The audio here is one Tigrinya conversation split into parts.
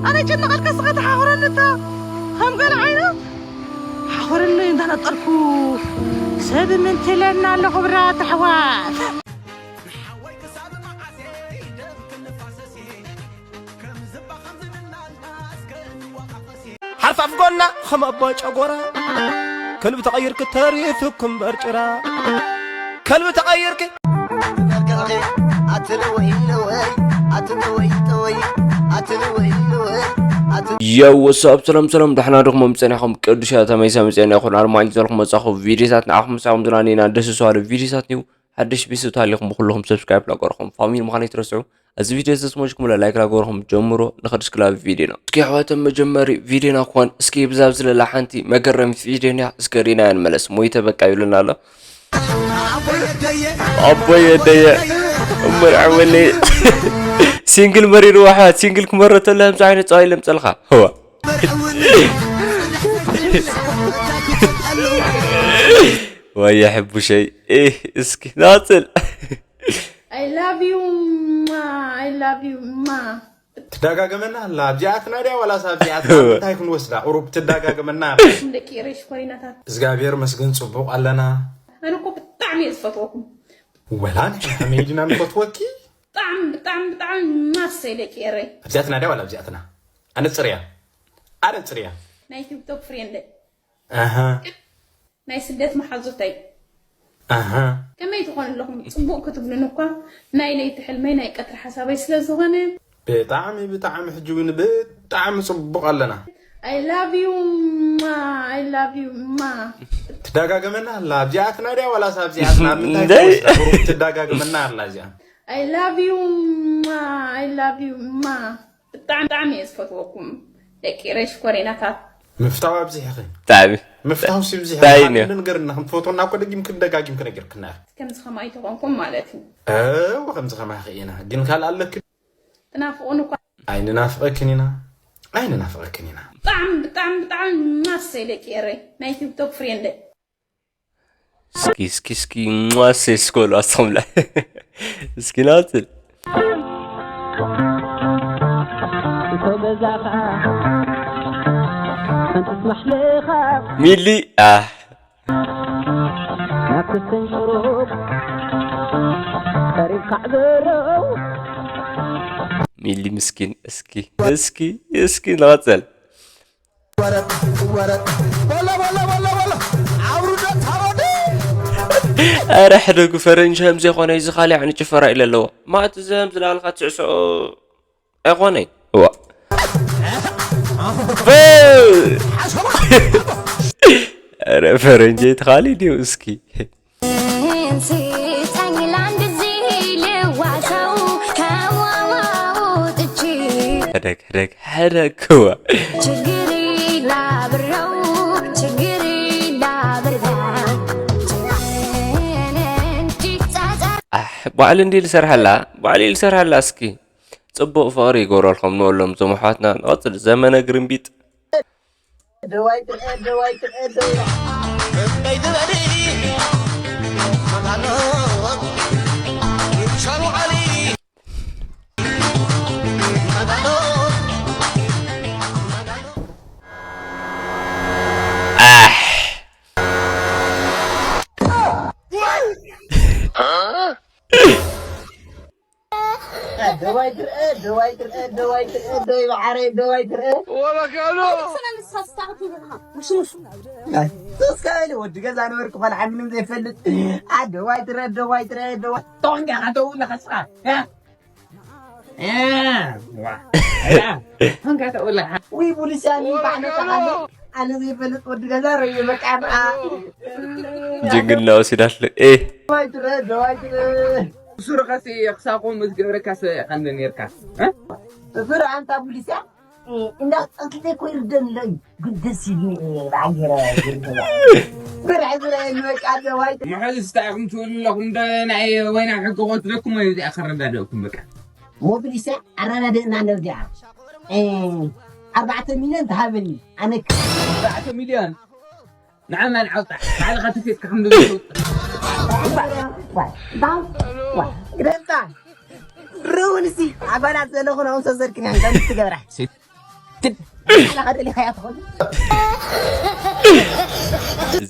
ኣነ ጨነቐልካ ስኻ ተሓኽረኒ እታ ከም ገለ ዓይና ሓኽረኒ እንዳነጠርኩ ሰብ ምንትለና ኣሎ ክብራት ኣሕዋት። ሓርፋፍ ጎና ከም ኣቦ ጨጎራ ከልቢ ተቐይርክ ተሪፉ ክምበር ጭራ ከልቢ ተቐይርክ የው ወሳብ ሰላም ሰላም ዳሕና ድኹም ምጸናኹም ቅዱሻት ተመይሳ ምጸና ይኹን ኣርማኝ ዘልኩም መጻኹ ቪዲዮታት ንዓኹም ምሳኹም ዝናኔና ደስ ዝዋለ ቪዲዮታት እዩ። ሓድሽ ቤተሰብ ተሃሊኹም ብኩልኹም ሰብስክራይብ ላገርኹም ፋሚሊ ምዃን ኣይትረስዑ። እዚ ቪዲዮ እዚ ተስሞጅኩም ላይክ ላገርኹም ጀምሮ ንኸድስክላ ቪዲዮና እስኪ ኣሕዋተን መጀመሪ ቪዲዮና ክኾን እስኪ ብዛብ ዝለላ ሓንቲ መገረሚት ቪዲዮና እስከ ሪና ንመለስ ሞይተ በቃ ይብለና ኣሎ። ኣቦይ ወደየ እምበር ዓወለይ ሲንግል መሪሩ ኣሕዋት ሲንግል ክመረተሉ ከምዚ ዓይነት ፀዋይ ለምፀልካ ህዋ ወየ ሕቡሸይ እስኪ ናፅል I love you. I love you. ትዳጋገመና ኣላ ኣብዚኣትና ድያ ዋላስ ኣብዚኣትና እንታይ ክንወስዳ ቁሩብ ትዳጋገመና ኣላ ደቂ ኤረይ ሽኮሪናታት እግዚኣብሔር መስገን ጽቡቕ ኣለና ኣነ እኮ ብጣዕሚ እየ ዝፈትወኩም ወላ ንሕና ከመይ ኢልና ንፈትወኪ ብጣዕሚ ብጣዕሚ ብጣዕሚ ማሰይ ደቂ ኤረይ ኣብዚኣትና ድያ ዋላ ኣብዚኣትና ኣነጽርያ ኣነጽርያ ናይ ቲክቶክ ፍሬንደይ ኣሃ ናይ ስደት መሓዙተይ ኣሃ ከመይ ትኾኑ ኣለኹም ጽቡቕ ክትብሉን እኳ ናይ ለይቲ ሕልመይ ናይ ቀትሪ ሓሳበይ ስለ ዝኾነ ብጣዕሚ ብጣዕሚ ሕጂ እውን ብጣዕሚ ጽቡቕ ኣለና I love you. I love you. ትዳጋገመና ኣላ ኣብዚኣትና ድያ ዋላስ ኣብዚኣትና ምንታይ ትወስዳ ትዳጋገመና ኣላ እዚኣ I love you. I love you. ብጣዕሚ ብጣዕሚ እየ ዝፈትወኩም ደቂ ኤረይ ሽኮሪናታት ምፍታው ኣብዚሕኺ ብጣዕሚ ምፍታው ሲ ብዚሕ ብጣዕሚ ሓደ እዩ። ነገር እና ከም ትፈትወና እኮ ደጊም ክደጋጊም ክነገርክና ከምዚ ከማይ ተኾንኩም ማለት እዩ እወ ከምዚ ከማይ ኽኢና ግን ካልእ ኣለክ ትናፍቑን እኳ ኣይንናፍቐክን ኢና ኣይንናፍቐክን ኢና ብጣዕሚ ብጣዕሚ ብጣዕሚ ማሰይ ደቂ ኤረይ ናይ ቲክቶክ ፍሬንደይ እስኪ እስኪ እስኪ ሟሴ እስኮሉ ኣስኹምላ እስኪ ናትል ሚሊ ኣህ ሚሊ ምስኪን እስኪ እስኪ እስኪ ንቐጽል ኣረ ሕደጉ ፈረንጂ ከም ዘይኮነ እዚ ካልእ ዓይነት ጭፈራ ኢለ ኣለዎ ማእቲ እዚ ከም ዝለኣልካ ትስዕስዖ ኣይኮነይ እዋ ኣረ ፈረንጂ ትኻሊ ድዩ እስኪ ሕደግ ሕደግ ሕደግ ክዋ ባዕሉ እንዲ ልሰርሐላ ባዕሉ ልሰርሐላ እስኪ ጽቡቕ ፍቕሪ ይገብረልኩም ንወሎም ዞም ኣሕዋትና ንቐጽል ዘመነ ግርምቢጥ ደዋይ ትርኤ ደዋይ ትርኤ ደዋይ ደዋይ ትርአ ደዋይ ትርአ ደዋይ ትርአ ደይ በዓረይ ደዋይ ትርአ ወበካሉ ሰስካ ኢለ ወዲ ገዛ ነበርኩ ኳልዓ ምንም ዘይፈልጥ ደዋይ ትርአ ደዋይ ትርአ ደዋይ ተወንጋ ከተውለ ከስኻ ተወንጋ ተውለ ወይ ቡሊስያ ባዕለ ኣነ ዘይፈልጥ ወዲ ገዛ ረዩ በቃ ጅግና ወሲዳትለ ኤ ደዋይ ትርአ ደዋይ ትርአ እሱ ረኸሲ ክሳቆም ዝገብረካ ሰብ ኢኻ እንደ ነርካ እፍር ኣንታ ቡሊስያ እንዳ ጸንክተ ኮይር ደምለይ ግደስ ይልኒ ባገረ ግርግራ ብርዕ ብርዕ ንበቃ ደዋይ መሐዚ ስታይኹም ትውሉ ኣለኹም ዶ ናይ ወይና ሕጊ ቆትለኩም ወይ እዚኣ ከረዳደእኩም በቃ ሞቢሊስያ ኣረዳድእና ነርዲኣ ኣርባዕተ ሚልዮን ትሃበኒ ኣነ ኣርባዕተ ሚልዮን ንዓና ንዓውጣ ባዕልኻ ተሴትካ ከም ግደልታ እውን እዚ ኣባላት ዘለኹ ናውን ሰዘርክን ከም ትገብራ።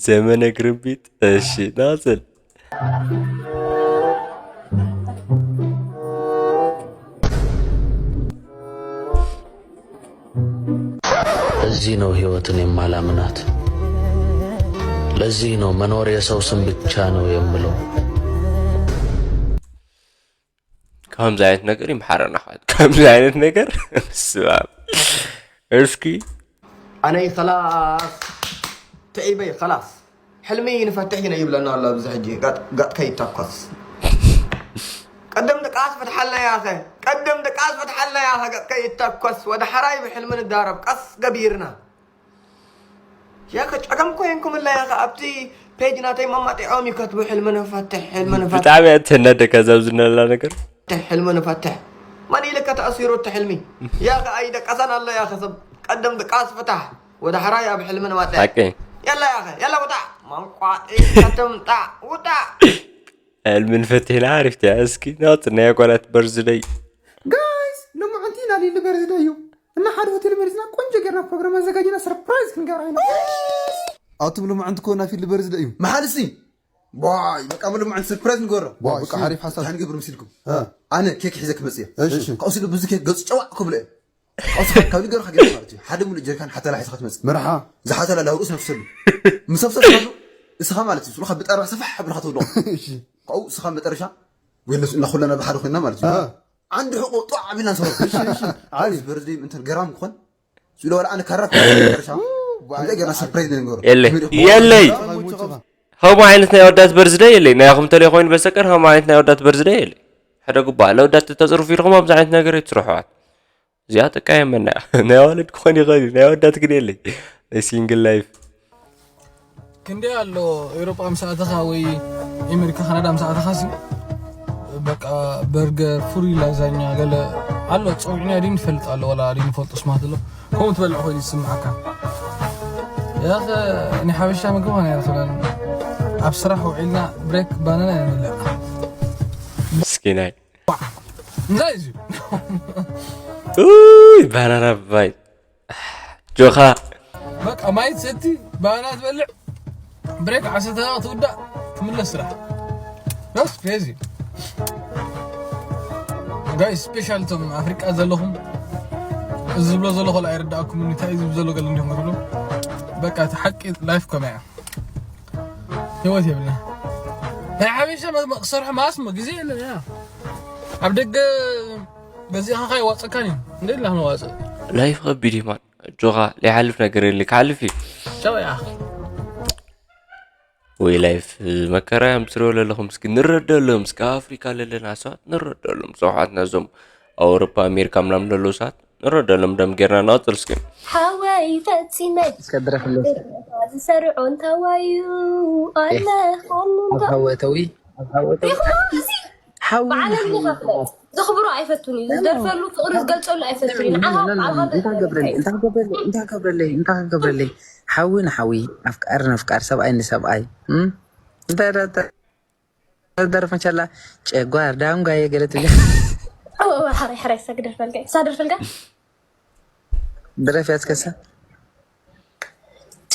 ዘመነ ግርቢጥ። እሺ ናጽል። እዚህ ነው ህይወትን የማላምናት። ለዚህ ነው መኖር የሰው ስም ብቻ ነው የምለው። ከምዚ ዓይነት ነገር ይምሓረና። ከምዚ ዓይነት ነገር ስማም እስኪ ኣነይ ከላስ ተዒበይ ከላስ ሕልሚ ንፈትሕ ኢና ይብለና ኣሎ ኣብዚ ሕጂ ገጥ- ገጥከ ይተኮስ ቀደም ድቃስ ፍትሓልና ያኸ ቀደም ድቃስ ፍትሓልና ያኸ ገጥከ ይተኮስ ወደ ሓራይ ብሕልሚ ንዳረብ ቀስ ገቢርና ያኸ ጨገም ኮይንኩምላ ያኸ ኣብቲ ፔጅ ናተይ መማጢዖም ይከትቡ ሕልሚ ንፈትሕ ሕልሚ ንፈትሕ ብጣዕሚ እያ ትህነደ ከዛ ኣብዚ ነላ ነገር ሕልሚ ንፈትሕ መን ኢልከ ተኣሲሩ እቲ ሕልሚ ያኸ ኣይደቀሰን ኣሎ ያኸ ሰብ ቀደም ድቃስ ፍታሕ ወደ ሓራይ ኣብ ሕልሚ ንማጠ ሓቂ የላ ያኸ የላ ውጣዕ መንቋጢ ከተምጣዕ ውጣዕ ሕልሚ ንፈትሕና ሓሪፍቲ እያ እስኪ ናውፅና የጓላት በርዝደይ ጋይስ ሎማዓንቲ ኢና ሊሊ በርዝደይ እዩ እና ሓደ ሆቴል መሪፅና ቆንጆ ጌርና ፕሮግራም ኣዘጋጅና ሰርፕራይዝ ክንገብራ ኢና ኣቱም ሎማዓንቲ ኮ ናፊ ልበርዝደይ እዩ መሓልሲ ዋይ በቃ ምሉእ መዓልቲ ሰርፕራይዝ ንገሮ ዋው፣ በቃ ሓሪፍ ሓሳብ። እንታይ ንገብር መሲልኩም ኣነ ኬክ ሒዘ ክመፅእ እየ እሺ። ካብኡ ሲሉ ብዙ ኬክ ገፁ ጨዋዕ ክብሎ እየ ካብኡ ሲሉ ካብ ንገርካ ገይረ ማለት እዩ ሓደ ሙሉእ ጀሪካን ሓተላ ሒዝካ ትመፅእ መርሓ ዝሓተላ ላውርኡስ ነፍሰሉ ምሰብሰብ ካሉ እስኻ ማለት እዩ ስሉካ ብጠርባ ሰፋሕ ኣብልካ ትውድቆ እሺ ካብኡ እስኻ መጠረሻ ወይ ነሱ እና ኩለና ብሓደ ኮይና ማለት እዩ አ። ዓንዲ ሕቆ ጧዕ ኣቢልና ንሰብሮ ዓሪፍ። በርዝደይ እንትን ገራም ክኾን ስለ ወላ ኣነ ካራ መጠረሻ እንታይ ገና ሰርፕራይዝ ንገሮ የለይ የለይ ከምኡ ዓይነት ናይ ወዳት በርዝደይ የለይ ናይኹም ተለይ ኮይኑ በስተቀር ከምኡ ዓይነት ናይ ወዳት በርዝደይ የለይ ሕደጉባ ለወዳት ተፅርፉ ኢልኩም ኣብዚ ዓይነት ነገር ኣይትስርሑ ኣሕዋት እዚኣ ጥቃ የመና ናይ ኣዋልድ ክኾን ይኽእል እዩ ናይ ወዳት ግን የለይ ናይ ሲንግል ላይፍ ክንደይ ኣሎ ኤውሮጳ ምስ ኣተኻ ወይ ኤሜሪካ ካናዳ ምስ ኣተኻ ሲ በቃ በርገር ፍሩይ ላዛኛ ገለ ኣሎ ጸዊዕና ድን ይፈልጥ ኣሎ ወላ ድን ይፈልጡ ስማት ኣሎ ከምኡ ትበልዕ ኮይኑ ይስምዓካ ያኸ ናይ ሓበሻ ምግቢ ኾነ ይረኽበን ኣብ ስራሕ ውዒልና ብሬክ ባነና የንብልዕ ምስኪናይ እንታይ እዩ ኡይ ባናና ባይ ጆኻ በቃ ማይ ትሰቲ ባና ትበልዕ ብሬክ ዓሰርተ ደቂቕ ትውዳእ ትምለስ ስራሕ That's crazy guys special ቶም ኣፍሪቃ ዘለኹም እዚ ዝብሎ ዘሎ ከላ ኣይርዳእኩም እንታይ እዩ ዝብሎ ዘሎ ገለ እንዲኹም ትብሉ በቃ እቲ ሓቂ ላይፍ ከመያ ህይወት የብልና ናይ ሓበሻ ክሰርሑ ማስሞ ግዜ የለን ያ ኣብ ደገ ገዚእኻ ካይዋፀካን እዩ እንደ ኢልና ክንዋፅእ ላይፍ ከቢድ እዩ ማን እጆኻ ሊሓልፍ ነገር የለ ክሓልፍ እዩ ጨው ያ ወይ ላይፍ መከራ እዮም ትሪኦ ዘለኹም እስኪ ንረደሎም እስኪ ኣብ ኣፍሪካ ለለና ሰባት ንረደሎም ሰውሓትና እዞም ኣውሮፓ ኣሜሪካ ምናምን ዘለዉ ሰባት ንረደሎም ደም ጌርና ንቐፅል እስኪ ሓወይ ፈፂመ እስከ ድረፍለስ ዝሰርዖ እንታዋዩ ኣለኻሉ ኣብ ሓወተዊ ኣብ ሓወተዊ ይኹን እዚ ሓዊ በዓለም ንኸፍለ ዘኽብሮ ኣይፈቱን እዩ ዝደርፈሉ ፍቕሪ ዝገልፀሉ ኣይፈቱን እዩ ንዓኻ ንዓኻ እንታይ ገብረለይ እንታይ ገብረለይ እንታይ ገብረለይ እንታይ ገብረለይ ሓዊ ንሓዊ ኣፍቃሪ ንፍቃር ሰብኣይ ንሰብኣይ እም? እንታይ ዳ- ዳ- ደርፍ መቻላ ጨጓር ዳንጓየ ገለ ትብል እወ እወ፣ ሕራይ ሕራይ እሳ ግደርፈልካ እሳ ደርፈልካ ድረፍ ያዝከሳ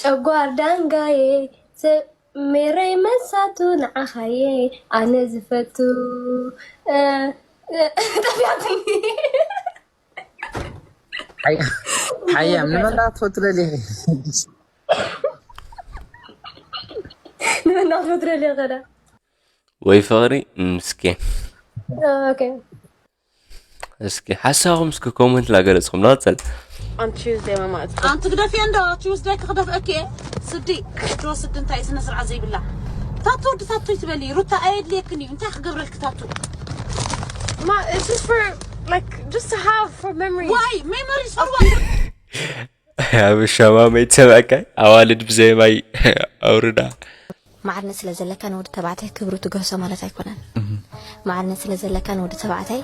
ጨጓር ዳንጋየ ሰብ ሜረይ መሳቱ ንዓኻየ ኣነ ዝፈቱ እ፣ እ፣ ጠፊኣትኒ ሓያም ንመን ትፈቱ ደሊኺ ንመን ክትፈቱ ደሊኺ ከዳ ወይ ፍቕሪ ምስኪን ኦኬ እስኪ ሓሳኹም እስኪ ኮመንት ላገለጽኹም ናጸል On Tuesday, my mom. ኣንቲ ግደፊ እንዶ ቲውስደይ ክኽደፍአኪ እየ ስዲ ጆ ስዲ እንታይ ስነ ስርዓት ዘይብላ ታቱ ወዲ ታቱ ይትበሊ ሩታ ኣየድልየክን እዩ እንታይ ክገብረልክ ታቱ Ma, it's just for, like, just to have for memory. ዋይ ሜሞሪስ ፈርዋ ኣብ ሸማመይ ትሰምዐካ ኣዋልድ ብዘይ ማይ ኣውርዳ ማዕርነት ስለ ዘለካ ንወዲ ተባዕታይ ክብሩ ትገህሶ ማለት ኣይኮነን። ማዕርነት ስለ ዘለካ ንወዲ ተባዕታይ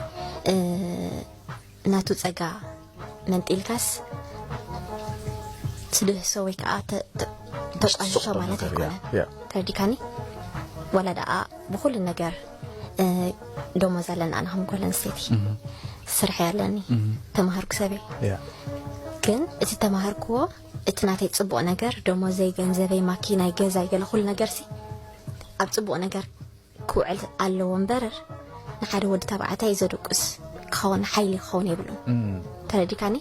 እ፣ ናቱ ጸጋ መንጢልካስ ትድህሶ ወይ ከዓ ተ- ተ- ተቋሽሾ ማለት ኣይኮነን። ተረዲካኒ? ዋላ ደኣ ብኹሉ ነገር እ፣ ደሞዝ ኣለና ኣነ ከም ጓል ኣንስተይቲ። ስርሐይ ኣለኒ። ተማሃርኩ ሰበይ። ግን እቲ ተማሃርክዎ፣ እቲ ናተይ ጽቡቕ ነገር፣ ደሞዘይ፣ ገንዘበይ፣ ማኪናይ፣ ገዛይ፣ ገለ ኩሉ ነገርሲ ኣብ ጽቡቕ ነገር ክውዕል ኣለዎ እምበር፣ ንሓደ ወዲ ተባዕታይ ዘደቁስ ክኸውን፣ ሓይሊ ክኸውን የብሉን። ተረዲካኒ?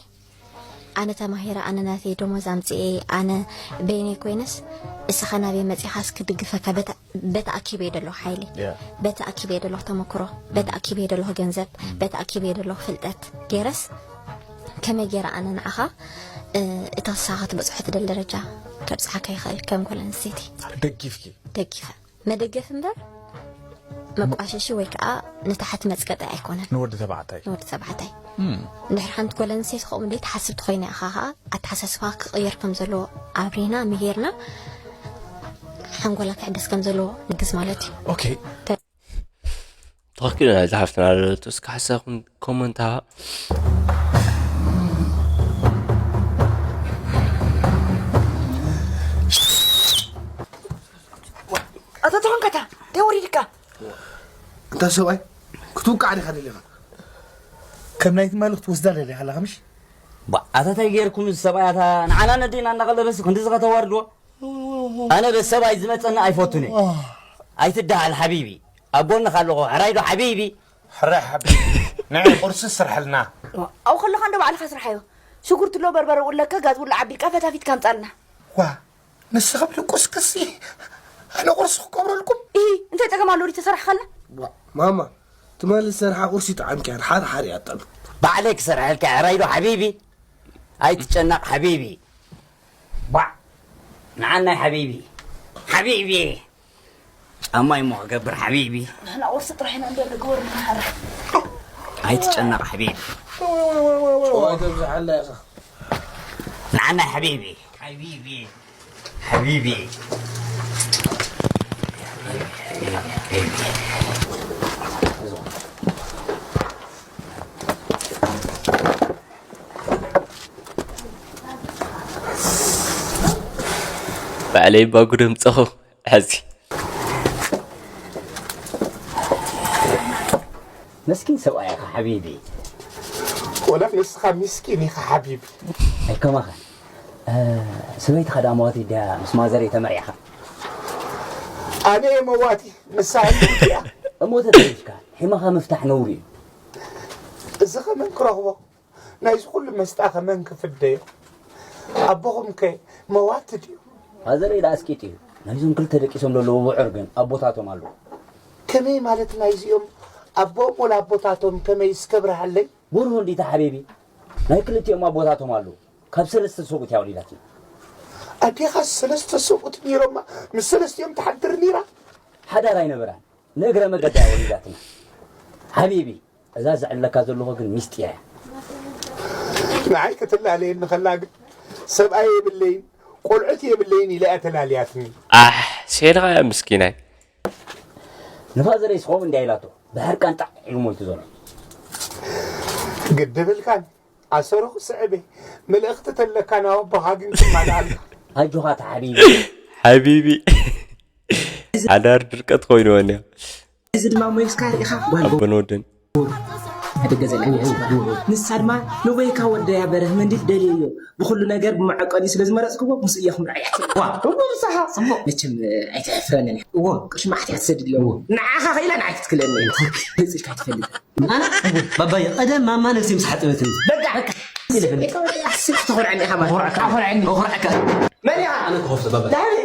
ኣነ ተማሂረ፣ ኣነ ናተይ ደሞዝ ኣምጽኤ፣ ኣነ በይነይ ኮይነስ፣ እስኻ ናበይ መጺኻስ ክድግፈካ፣ በታ፣ በታ ኣኪበ እየ ደለኹ ሓይሊ። በታ ኣኪበ እየ ደለኹ ተመክሮ፣ በታ ኣኪበ እየ ደለኹ ገንዘብ፣ በታ ኣኪበ እየ ደለኹ ፍልጠት ገይረስ፣ ከመይ ገይረ ኣነ ንዓኻ፣ እ፣ እታ ንስኻ ክትበጽሖ ትደሊ ደረጃ ከብጽሓካ ይኽእል ከም ጓል ኣንስተይቲ? ደጊፍኪ? ደጊፈ። መደገፍ እምበር መቋሸሺ ወይ ከዓ ንታሕቲ መጽቀጢ ኣይኮነን። ንወዲ ተባዕታይ? ንወዲ ተባዕታይ። እንድሕር ሓንቲ ጓል ኣንስተይቲ ከምኡ እንዴ ትሓስብ ተኾይና ኢኻ ከዓ ኣተሓሳስባ ክቕየር ከም ዘለዎ ኣብሪና፣ ምሂርና፣ ሓንጎላ ክሕደስ ከም ዘለዎ ንግዝ ማለት እዩ። ኦኬ። ትኽክል ኢና፣ እዚ ሓፍትና ዘለቶ። እስከ ሓሳብኩም ኮመንት ሃባ። ኣታ ተኾንካታ፣ እንታይ ወሪድካ? እንታ ሰብኣይ፣ ክትውቃዕ ዲኻ ደሊኻ? ከም ናይ ትማሊ ክትወስዳ ደሊኻ ኣለኻ፣ ምሽ? ባ፣ ኣታ እንታይ ጌርኩም እዚ ሰብኣይ፣ ኣታ ንዓና ነዴና እናቐለበስ ክንድዚ ከተዋርድዎ? ኣነ በሰብኣይ ዝመጸኒ ኣይፈቱን እየ። ኣይትደሃል ሓቢቢ። ኣብ ጎንኻ ኣለኹ። ሕራይ ዶ ሓቢቢ? ሕራይ ሓቢቢ። ንዒ ቁርሲ ስርሐልና። ኣብኡ ከለኻ እንዶ ባዕልኻ ስርሓዮ። ሽጉርቲ ኣሎ፣ በርበረ ውለካ፣ ጋዝ ውላ ዓቢልካ ፈታፊትካ ኣምጻልና። ዋ፣ ንስኻ ብልቁስክሲ ኣነ ቁርሲ ክገብረልኩም? ኢ፣ እንታይ ጸገም ኣሎ ድዩ ተሰራሕኻልና? ዋ፣ ማማ፣ ትማሊ ዝሰርሓ ቁርሲ ይጥዓምኪ እያ፣ ሓር ሓር እያ ኣጣሚ። ባዕለይ ክሰርሐልካ ሕራይ ዶ ሓቢቢ? ኣይትጨነቕ ሓቢቢ። ባዕ፣ ንዓናይ ሓቢቢ። ሓቢቢ። ጫማ እሞ ክገብር ሓቢቢ። ንሕና ቁርሲ ጥራሕ ኢና እንዶ ንግበር ንሓር። ኣይትጨነቕ ሓቢቢ። ጨዋ ተብዝሓላ ኢኻ። ንዓናይ ሓቢቢ። ሓቢቢ። ሓቢቢ። ባዕለይ እባ ጉድ ኣምጸኹ። ሕዚ መስኪን ሰብኣይ ኢኻ ሓቢቢ። ወላ ንስኻ ምስኪን ኢኻ ሓቢቢ። ኣይከማኻን። እ፣ ሰበይትኻ ደኣ መዋቲ ድያ ምስ ማዘረይ ተመርዒኻ? ኣነ እየ መዋቲ፣ ንሳ ህልውቲ እያ። እሞ ተተሪፍካ፣ ሒማኻ ምፍታሕ ነውሪ እዩ። እዚ ኸመን ክረኽቦ? ናይዚ ኩሉ መስጣ ኸመን ክፍደዮ? ኣቦኹም ከ መዋቲ ድዩ? ፋዘረይ ደኣ ኣስቂጡ እዩ። ናይዞም ክልተ ደቂሶም ዘለዉ ብዑር ግን ኣቦታቶም ኣለዉ። ከመይ ማለት ናይዚኦም ኣቦኦም ወላ ኣቦታቶም ከመይ እስከ ብርሃለይ? ብሩህ እንዲታ ሓቢቢ። ናይ ክልቲኦም ኣቦታቶም ኣለዉ። ካብ ሰለስተ ሰብኡት እያ ወሊዳትና። ኣዴኻ ሰለስተ ሰብኡት ነይሮማ፣ ምስ ሰለስቲኦም ትሓድር ነይራ? ሓዳር ኣይነበራን። ንእግረ መገዳ እያ ወሊዳትና። ሓቢቢ፣ እዛ ዘዕለካ ዘለኹ ግን ሚስጢር እያ። ንዓይ ክትላለየኒ ከላ ግን ሰብኣይ የብለይን፣ ቆልዑት የብለይን ኢላ እያ ተላልያትኒ። ኣሕ፣ ሴልኻ እያ ምስኪናይ። ንፋዘረይ ስኾም እንዲያ ኢላቶ፣ ብሕርቃን ጣዕ ኢሉ ሞይቱ ዘሎ። ግድብልካን፣ ኣሰሩ ክስዕብ እየ። መልእኽቲ ተለካ ናብ ኣቦኻ ግን ክማልኣልካ። ኣጆኻ እታ ሓቢቢ። ሓቢቢ። ሓዳር ድርቀት ኮይንወን እያ። እዚ ድማ ሞይስካ ርኢኻ ጓል ኣቦን ወድን። ሓደ ገዛ ኢላ እያ። ንሳ ድማ ንቦይካ ወደያ በርህ መንዲል ደልየዮ። ብኹሉ ነገር ብመዐቀኒ ስለ ዝመረጽክዎ ምስ እየ ክምርዓያ። ዋ፣ እሞ ንስኻ ጽቡቕ። መቸም ኣይትሕፍረንን እያ። እዎ። ቅርሺ መዓት እያ ትሰድለዎ። እዎ። ንዓኻ ኸኢላ ንዓይ ክትክለኒ። ትኽክል። ገጽ ኢልካ ትፈልጥ። ኣነ ባባየ ቀደም ማማ ነብሲ ምስ ሓጸበትኒ። በቃ። በቃ። ስልክ ተኾርዐኒ ኢኻ ማለት። ኮርዐካ። ኮርዐኒ። ኮርዐካ። መን ኢኻ? ኣነ ክኸፍቶ ባባ። ዳኒ።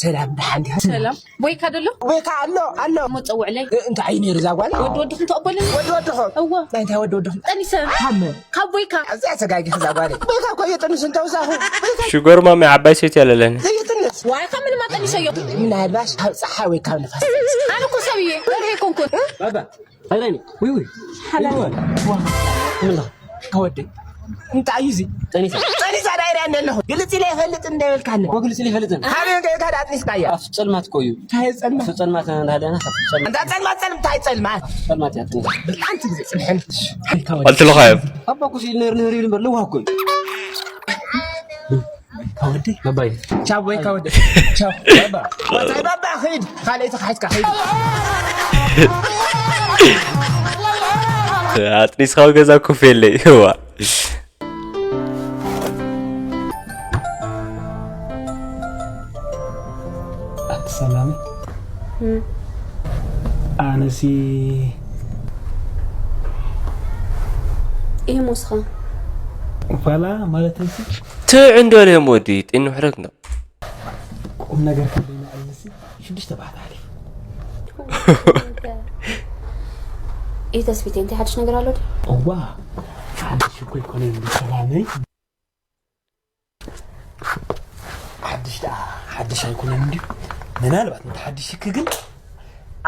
ሰላም፣ ደሓን ዲኻ? ሰላም። ቦይካ ደሎ? ቦይካ ኣሎ፣ ኣሎ። እሞ ጸውዕለይ። እ፣ እንታይ እዩ ነይሩ እዛ ጓል? ወዲ ወድኹም ተቐበለኒ? ወዲ ወድኹም? እዎ። ናይ እንታይ ወዲ ወድኹም? ጠኒሰ። ካብ መን? ካብ ቦይካ። እዚኣ ተጋጊኺ እዛ ጓል። ቦይካ እኮ እየጠንስ እንተውሳኹ። ቦይካ ሽጎር ማሚ ዓባይ ሰይቲ ኣለለኒ። ዘየጥንስ። ዋይ፣ ካብ ምንም ኣጠኒሰዮ። ምናልባሽ ካብ ጸሓይ ወይ ካብ ንፋስ። ኣነ እኮ ሰብ እየ፣ በርሄ ኣይኮንኩን። ባባ። ኣይራይኒ፣ ውይ፣ ውይ። ሓላል። ዋ፣ ምን ከወደይ? እንታይ እዩ እዚ? ጠኒሳ። ጠኒሳ ዳይራ እንደ ኣለኹ። ግልጽ ኢለ ይፈልጥ እንደ በልካኒ። ወግልጽ ኢለ ይፈልጥ። ሓደ ገጋ ዳጥኒስካያ። ኣብ ጸልማት እኮ እዩ። እንታይ ጸልማት? ኣብ ጸልማት እንዳሃለና፣ ኣብ ጸልማት። እንታይ ጸልማት፣ ጸልም-፣ እንታይ ጸልማት? ኣብ ጸልማት እያ ጠኒሳ። ሓንቲ ግዜ ጽንሐን። እንታይ ከወደይ? ኣልትለኻዮም። ኣባ እኮ ሲል ነር ነር ይብል እምበር ለዋህ እኮ እዩ። ከወደይ? ባባይ። ቻው ወይ ከወደይ? ቻው። ባባ። እንታይ ባባ? ኺድ። ካልኣይቲ ክሓትካ ኺድ። ኣጥኒስካ ኣብ ገዛ ኮፍ የለይ። እዋ። ኣቲ ሰላም፣ ኣነሲ ይህ ሞስኻ ኳላ ማለት ሲ ትዕ እንዶ ለየም ወዲ ጢን ሕረግ ነው። ቁም ነገር ከለና ኣለሲ ሽዱሽተ ባሕቲ ሓሊፍ ይህ ተስፊት እንታይ ሓድሽ ነገር ኣሎ ድዩ? እዋ ሓድሽ እኮ ይኮነ እንዲ ሰላመይ ሓድሽ ደኣ ሓድሽ ኣይኮነን እንዲ ምናልባት እንተ ሓድሽኪ ግን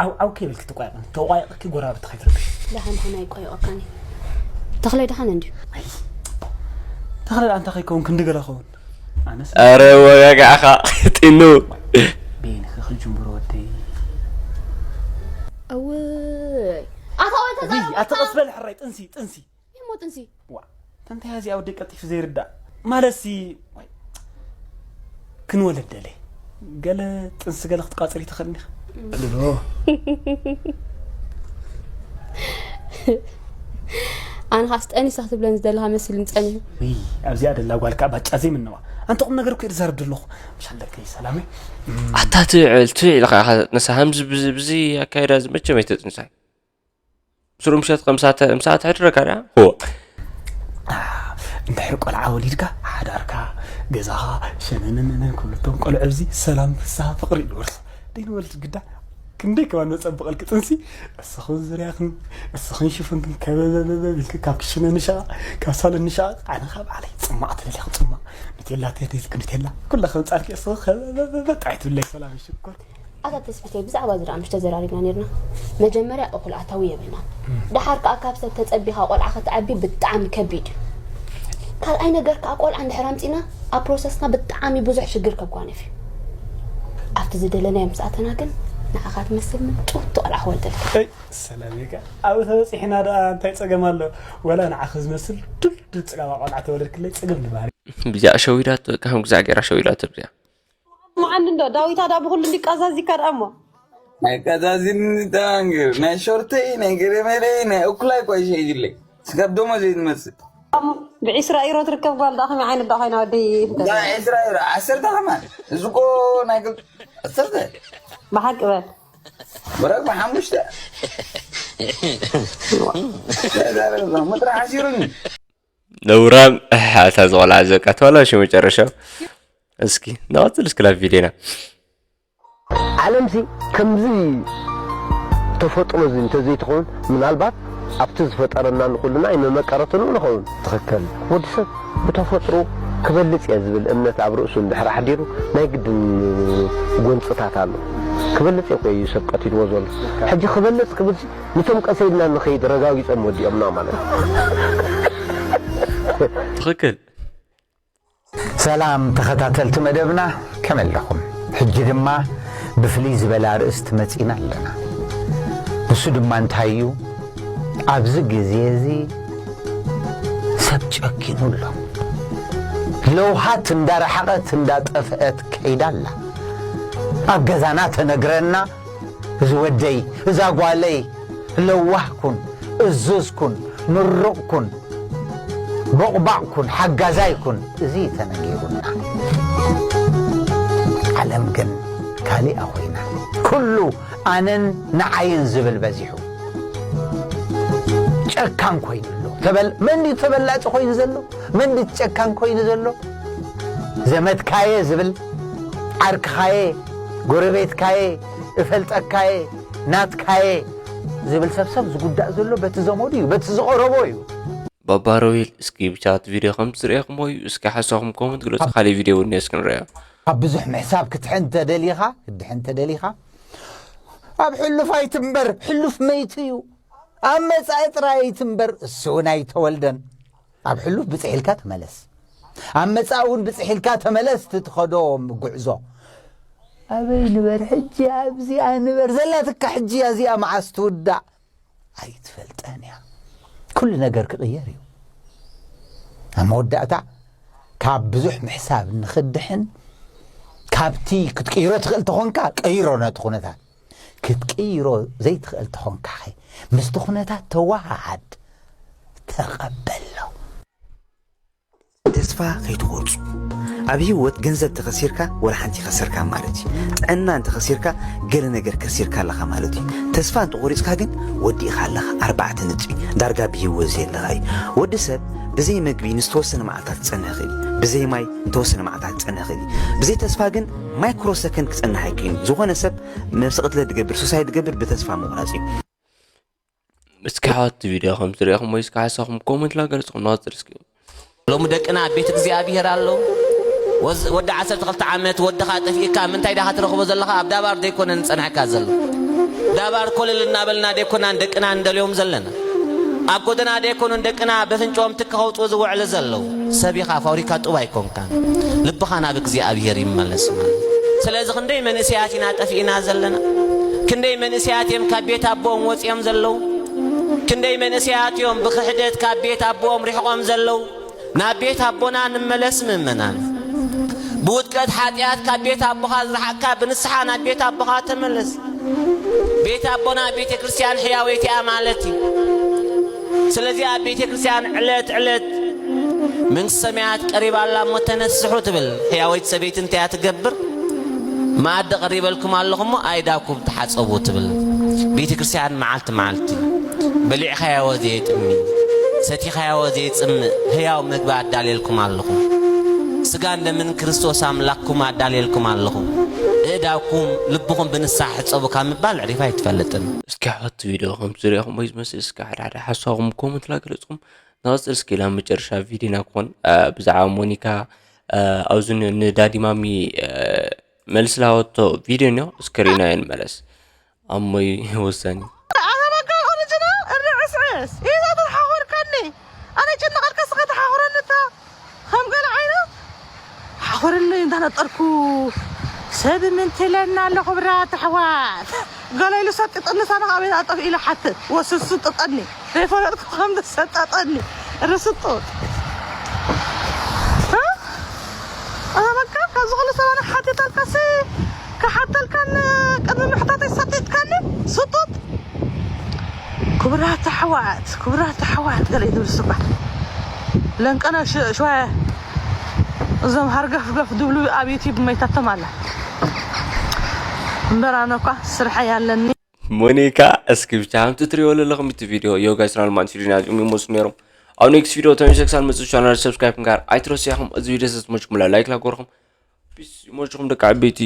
ዓው ዓው ከይበልኪ ትቋየቕኒ ተቋይቕኪ ጎረባብቲ ከይትረብሽ ደሓን ደሓን ኣይቆየቐካኒ ተኽለይ ደሓን እንድዩ ተኽለ ደኣ እንታይ ከይከውን ክንዲ ገለ ኸውን ኣነስ ኣረ ወጋጋዕኻ ጢኑ። ቤንኺ ክጅምሮ ወደይ እውይ ኣታ ወይ ውይ ኣቲ ቀስ በል ሕራይ ጥንሲ ጥንሲ ይሞ ጥንሲ ዋ ተንታይ እዚ ኣብ ደቂ ቀልጢፉ ዘይርዳእ ማለት ሲ ዋይ፣ ክንወለድ ደለ ገለ ጥንሲ ገለ ክትቋፅሪ ትኽእል ዲኻ? ልሎ ኣነ ካስ ጠኒሳ ክትብለኒ ዝደለኻ መሲሉኒ ጸኒሑ ውይ ኣብዚኣ ደላ ጓል ከዓ ባጫ ዘይምነዋ ኣንተ ቁም ነገር እኮ እየ ዝዛረብ ዘለኹ። ምሻል ደቀይ ሰላመይ ኣታ ትውዕል ትውዕል ኢኻ ኢኻ ነሳ ሃምዚ ብዚ ብዚ ኣካይዳ እዚ መቸም ኣይተጥንሳይ። ስሩ ምሸት ከምሳተ ምሳተ ሕድረካ ዳ ሆ እንድሕር ቆልዓ ወሊድካ ሓዳርካ ገዛኻ ሸነነነነ ክብልቶም ቆልዑ ኣብዚ ሰላም ፍስሃ ፍቕሪ ይወርሱ ደይንወልድ ግዳ ክንደይ ከማን መፀብቐልኪ ጥንሲ እስኽን ዙርያኽን እስኽን ሽፍንክን ከበበበበብ ኢልኪ ካብ ክሽነ ንሻ ካብ ሳሎን ንሻ ኣነ ካብ ዓለይ ፅማቕ ትደልያ ክፅማቕ ንቴላ ተደልክ ንቴላ ኩላ ከምፃልኪ እስኺ ከበበበበ ጥራይ ትብለይ ሰላም ሽኮር ኣታ ተስፊተይ ብዛዕባ እዚ ደኣ ምሽ ተዘራሪብና ነርና መጀመርያ እኹል ኣታዊ የብልና ደሓር ከኣ ካብ ሰብ ተጸቢኻ ቆልዓ ከተዓቢ ብጣዕሚ ከቢድ እዩ ካልኣይ ነገር ከኣ ቆልዓ እንድሕር ኣምጺና ኣብ ፕሮሰስና ብጣዕሚ ብዙሕ ሽግር ከጓንፍ እዩ ኣብቲ ዝደለናዮ ምስ ኣተና ግን ንዓኻ ትመስል ምንጭውቲ ቆልዓ ክወልደልካ ሰላሜካ ኣብ ተበፂሕና ደኣ እንታይ ፀገም ኣሎ ወላ ንዓኺ ዝመስል ድልድል ፅጋባ ቆልዓ ተወለድክለይ ፀገም ንባህሪ ብዚኣ ሸዊዳቶ ከም ግዛዕ ገይራ ሸዊዳቶ ብዚኣ መዓን እንዶ ዳዊት ኣዳ ብኩሉ እንዲቃዛዚካ ደኣ እሞ ናይ ቀዛዚን ታንግር ናይ ሾርተይ ናይ ገረመለይ ናይ እኩላይ ቋይ ሸይድለይ ስጋብ ደሞ ዘይትመስል ብዒስራ ኢሮ ትርከብ ጓል ደኣ ከመይ ዓይነት ደኣ ኮይና ወዲ ናይ ዕስራ ኢሮ ዓሰርተ ከማን እዚ እኮ ናይ ክል- ዓሰርተ ብሓቂ በል ብረክ ብሓሙሽተ ምጥራ ሓሲሩኒ ነውራም እሕ፣ ኣታ ዝቆልዓ ዘቃ ተባላሹ መጨረሻው። እስኪ ንቐጽል እስኪ ላብ ቪድዮና። ዓለምሲ ከምዚ ተፈጥሮ እዚ እንተዘይትኸውን ምናልባት ኣብቲ ዝፈጠረና ንኩልና ኣይመመቀረትንኡ ንኸውን። ትኽክል። ወዲ ሰብ ብተፈጥሮ ክበልጽ እየ ዝብል እምነት ኣብ ርእሱ እንድሕር ኣሕዲሩ ናይ ግድን ጎንፅታት ኣሎ። ክበልጽ እየ እኮ እዩ ሰብ ቀቲልዎ ዘሎ። ሕጂ ክበልጽ ክብልሲ ንቶም ቀሰ ኢልና ንኸይድ ረጋጊጾም ወዲኦምና ማለት እዩ። ትኽክል። ሰላም ተኸታተልቲ መደብና ከመይ ኣለኹም? ሕጂ ድማ ብፍልይ ዝበለ ኣርእስቲ መጺና ኣለና። ንሱ ድማ እንታይ እዩ? ኣብዚ ግዜ እዚ ሰብ ጨኪኑ ኣሎ። ለውሃት እንዳረሓቐት እንዳጠፍአት ከይዳ ኣላ። ኣብ ገዛና ተነግረና እዚ ወደይ እዛ ጓለይ ለዋህ ኩን፣ እዙዝ ኩን፣ ምሩቕ ኩን፣ ቦቕባቕ ኩን፣ ሓጋዛይ ኩን፣ እዚ ተነጊሩና። ዓለም ግን ካሊኣ ኮይና። ኩሉ ኣነን ንዓይን ዝብል በዚሑ። ጨካን ኮይኑ ኣሎ። ተበል መን ድዩ ተበላጺ ኮይኑ ዘሎ? መን ድዩ ጨካን ኮይኑ ዘሎ? ዘመድካየ ዝብል ዓርክኻየ፣ ጎረቤትካየ፣ እፈልጠካየ፣ ናትካየ ዝብል ሰብ ሰብ ዝጉዳእ ዘሎ በቲ ዘመዱ እዩ፣ በቲ ዝቐረቦ እዩ። ባባሮዊል እስኪ ብቻት ቪድዮ ከም ትርእኹም ወይ እስኪ ሓሳኹም ኮመንት ግለጹ። ካልእ ቪድዮ እውን እስኪ ንርእዮ። ካብ ብዙሕ ምሕሳብ ክትድሕን ተደሊኻ ክትድሕን ተደሊኻ ኣብ ሕሉፍ ኣይትንበር። ሕሉፍ መይቱ እዩ። ኣብ መጻኢ ጥራይ ኣይትንበር። እሱ እውን ኣይተወልደን። ኣብ ሕሉፍ ብጽሕ ኢልካ ተመለስ። ኣብ መጻኢ እውን ብጽሕ ኢልካ ተመለስ። ትትኸዶ ጉዕዞ ኣበይ ንበር ሕጂ ኣብዚኣ ንበር ዘላትካ ሕጂ እዚኣ መዓስ ትውዳእ ኣይትፈልጠን እያ። ኩሉ ነገር ክቕየር እዩ። ኣብ መወዳእታ ካብ ብዙሕ ምሕሳብ ንኽድሕን ካብቲ ክትቅይሮ ትኽእል ተኾንካ ቀይሮ ነቲ ኩነታት። ክትቅይሮ ዘይትኽእል ተኾንካኸ፣ ምስቲ ኩነታት ተወሃሃድ፣ ተቐበሎ። ተስፋ ከይትቖርጹ። ኣብ ህይወት ገንዘብ ተኸሲርካ ወላ ሓንቲ ከሰርካ ማለት እዩ። ጥዕና እንተኸሲርካ ገለ ነገር ከሲርካ ኣለኻ ማለት እዩ። ተስፋ እንተቖሪጽካ ግን ወዲእኻ ኣለኻ። ኣርባዕተ ነጥቢ። ዳርጋ ብህይወት ዘየለኻ እዩ። ወዲ ሰብ ብዘይ መግቢ ንዝተወሰነ መዓልታት ክጸንሕ ይኽእል እዩ። ብዘይ ማይ ንተወሰነ መዓልታት ክጸንሕ ይኽእል እዩ። ብዘይ ተስፋ ግን ማይክሮ ሰከንድ ክጸንሕ ኣይክእልን እዩ። ዝኾነ ሰብ ነብሰ ቅትለት ዝገብር፣ ሱሳይድ ዝገብር ብተስፋ ምቑራጽ እዩ። እስኪ ሓወት ቪድዮ ከም ዝሪእኹም ወይ እስኪ ሓሳኹም ኮመንት ላ ገለጽኹም ንቐጽል እስኪ። ሎሚ ደቅና ኣብ ቤት እግዚኣብሔር ኣለዉ። ወዝ-፣ ወዲ ዓሰርተ ክልተ ዓመት ወድኻ ጠፊእካ ምንታይ ዳኻ ትረኽቦ ዘለኻ? ኣብ ዳባር ደይኮነን ጸንሕካ ዘሎ። ዳባር ኮለል እናበልና ደይኮናን ደቅና እንደልዮም ዘለና። ኣብ ጎደና ደይኮኑን ደቅና በፍንጭኦም ትካ ከውጽኡ ዝውዕሉ ዘለዉ። ሰብ ኢኻ፣ ፋብሪካ ጡብ ኣይኮንካን። ልብኻ ናብ እግዚኣብሔር ይመለስ ማለት። ስለዚ ክንደይ መንእሰያት ኢና ጠፊእና ዘለና። ክንደይ መንእሰያት እዮም ካብ ቤት ኣቦኦም ወጺኦም ዘለዉ። ክንደይ መንእሰያት እዮም ብክሕደት ካብ ቤት ኣቦኦም ሪሕቖም ዘለዉ። ናብ ቤት ኣቦና ንመለስ ምእመናን። ብውድቀት ሓጢኣት ካብ ቤት ኣቦኻ ዝረሓቕካ ብንስሓ ናብ ቤት ኣቦኻ ተመለስ። ቤት ኣቦና ቤተ ክርስቲያን ሕያወይቲ እያ ማለት እዩ። ስለዚ ኣብ ቤተ ክርስቲያን ዕለት ዕለት መንግስቲ ሰማያት ቀሪባ ኣላ እሞ ተነስሑ ትብል። ሕያወይቲ ሰበይቲ እንታይ እያ ትገብር? መኣዲ ቀሪበልኩም ኣለኹ እሞ ኣይዳኩም ተሓጸቡ ትብል። ቤተ ክርስቲያን መዓልቲ መዓልቲ በሊዕካዮ ዘየጥሚ፣ ሰቲኻዮ ዘየጽምእ ህያው ምግቢ ኣዳልየልኩም ኣለኹ። ስጋን ደምን ክርስቶስ ኣምላኽኩም ኣዳልየልኩም ኣለኹ። እእዳውኩም ልብኹም ብንስሓ ሕጸቡ ካብ ምባል ዕሪፋ ኣይትፈልጥን። እስኪ ኣሕዋት ቪድዮ ከም ዝሪእኹም ወይ ዝመስል እስኪ ሓደ ሓደ ሓሳብኩም ኮመንት ላገለጽኩም ንቐጽል እስኪ ናብ መጨረሻ ቪድዮና ክኾን፣ እ፣ ብዛዕባ ሞኒካ፣ እ፣ ኣብዚ ን-፣ ንዳዲ ማሚ፣ እ፣ መልሲ ላወቶ ቪድዮ እኒኦ፣ እስኪ ርኢናዮ ንመለስ። ኣሞይ ወሳኒ። ኣታ በቃ ኦሪጅናል እሪ ዕስዕስ። ኢዛ ተሓኾርካኒ። ኣነ ጭንቐልካ ስኻ ተሓኾረኒ እታ። ከም ገለ ዓይነት ሓኾርኒ እንዳነጠርኩ ሰብ ምንትለና ኣሎ ክብራት ኣሕዋት። ገለ ኢሉ ሰጢጥኒ ሳና ኣበይ ኣጠፍ ኢለ ሓትት። ወስሱ ጥጠኒ። ዘይፈለጥኩ ከም ዝሰጣጠኒ ርስጡጥ። እ? ኣታ በቃ ካብዚ ኩሉ ሰባና ሓቲተልካሲ፣ ክሓተልካን ቅድሚ ምሕታተይ ሰጢጥካኒ ስጡጥ። ክቡራት ኣሕዋት፣ ክቡራት ኣሕዋት፣ ገለ እዩ ዝብል ስባ። ለንቀና ሽ-፣ ሽዋየ እዞም ሃርገፍገፍ ድብሉ ኣብ ዩቲዩብ መይታቶም ኣላ። እምበር ኣነ እኳ ስርሐይ ኣለኒ። ሞኒካ፣ እስኪ ብቻ ከምቲ ትሪኦ ዘለኹም እቲ ቪድዮ፣ ዮ ጋይስ፣ ናልማን ሲሪና እዚኦም ይመስሉ ነይሮም። ኣብ ኔክስት ቪድዮ ተመልሰ ክሳብ ንመጽእ ቻናል ሰብስክራይብ ምግባር ኣይትረስዑ ኢኹም። እዚ ቪድዮ ሰስ መችኩምላ ላይክ ላጎርኹም። ፒስ ይመችኹም ደቂ ዓበይቲ።